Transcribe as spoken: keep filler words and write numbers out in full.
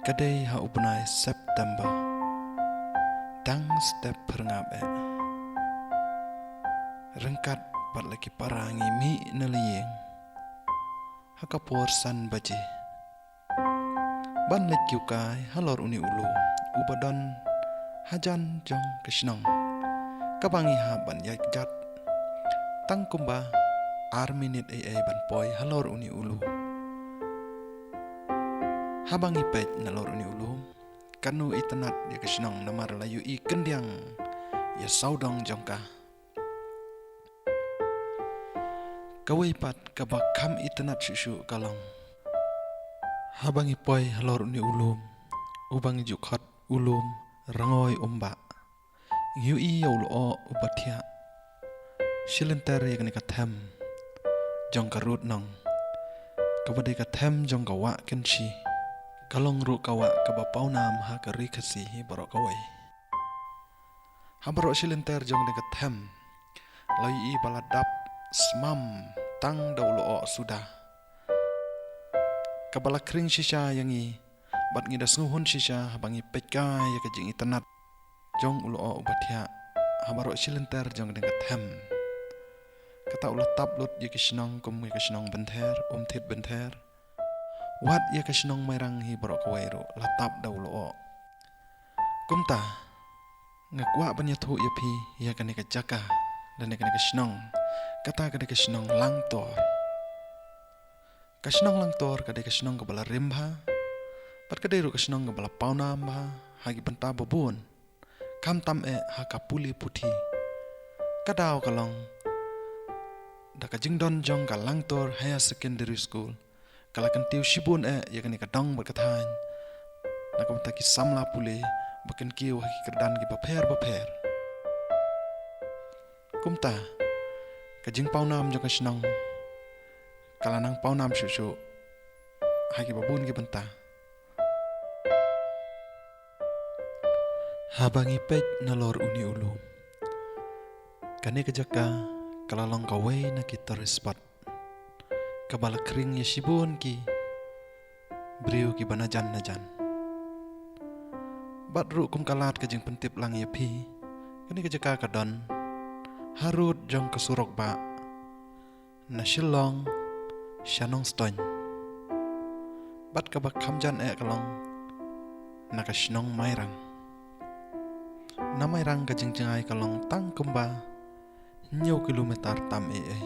Ka dei ha u bnai September. Dang step pyrngap eh. Ryngkat bad la ki para ngi mih na la ïing ha ka por san baje ban leit kiwkai halor une u lum uba don hajan jong ka shnong kaba ngi hap ban ïaid kjat tang kumba ar minit ei ei ban poi halor une u lum. Haba ngi peit nalor une u lum, kano itynnad ïa ka shnong namar la ïohi kyndiang ïa sawdong jong ka. Kawei pat kaba kham itynnad shuh shuh ka long, haba ngi poi halor une u lum uba ngi ju khot u lum Rangoi Umbah, ngi ïohi ïa u lyoh uba thiah shilynter ïa kane ka them jong ka Rud Nong, kaba dei ka them jong ka Wah Kynshi. Ka long ruh ka wah kaba pawnam ha ka Ri Khasi hi baroh kawei. Ha baroh shilynter jong kane ka them la ïohi ba la dap smam tang da u lyoh suda, kaba la khring shisha ïa ngi bad ngi da sngewhun shisha haba ngi peit kai ïa ka jingitynnad jong u lyoh uba thiah ha baroh shilynter jong kane ka them. Kata u la tap lut ïa ki shnong kum ïa ka shnong Bynther, Umthied Bynther, wat ïa ka shnong Mairang hi baroh kawei ruh la tap da u lyoh. Kumta nga kwah ban ïathuh ïa phi ïa kane ka jaka lane kane ka shnong. Kata ka dei ka shnong Langtor. Ka shnong Langtor ka dei ka shnong kaba la rim bha bad ka dei ruh ka shnong kaba la pawnam bha ha ki bynta ba bun, khamtam eh ha ka pule puthi. Ka daw ka long da ka jingdon jong ka Langtor Higher Secondary School ka la kyntiew shibun eh ïa kane ka dong bad ka thaiñ na ka bynta ki samla pule ba kin kiew ha ki kyrdan kiba pher ba pher. Kumta ka jingpawnam jong ka shnong ka la nang pawnam shuh shuh ha kiba bun ki bynta. Haba ngi peit nalor une u lum, kane ka jaka ka la long kawei na ki tourist spot kaba la khring ïa shibun ki briew kiba najan najan. Bad ruh kum ka lad ka jingpyntip lang ïa phi, kane ka jaka ka don harud jong ka surok bah na Shillong sha Nongstoiñ. Bad kaba kham jan eh ka long na ka shnong Mairang. Na Mairang ka jingjngai ka long tang kumba hynñiew kilometer tam eh eh.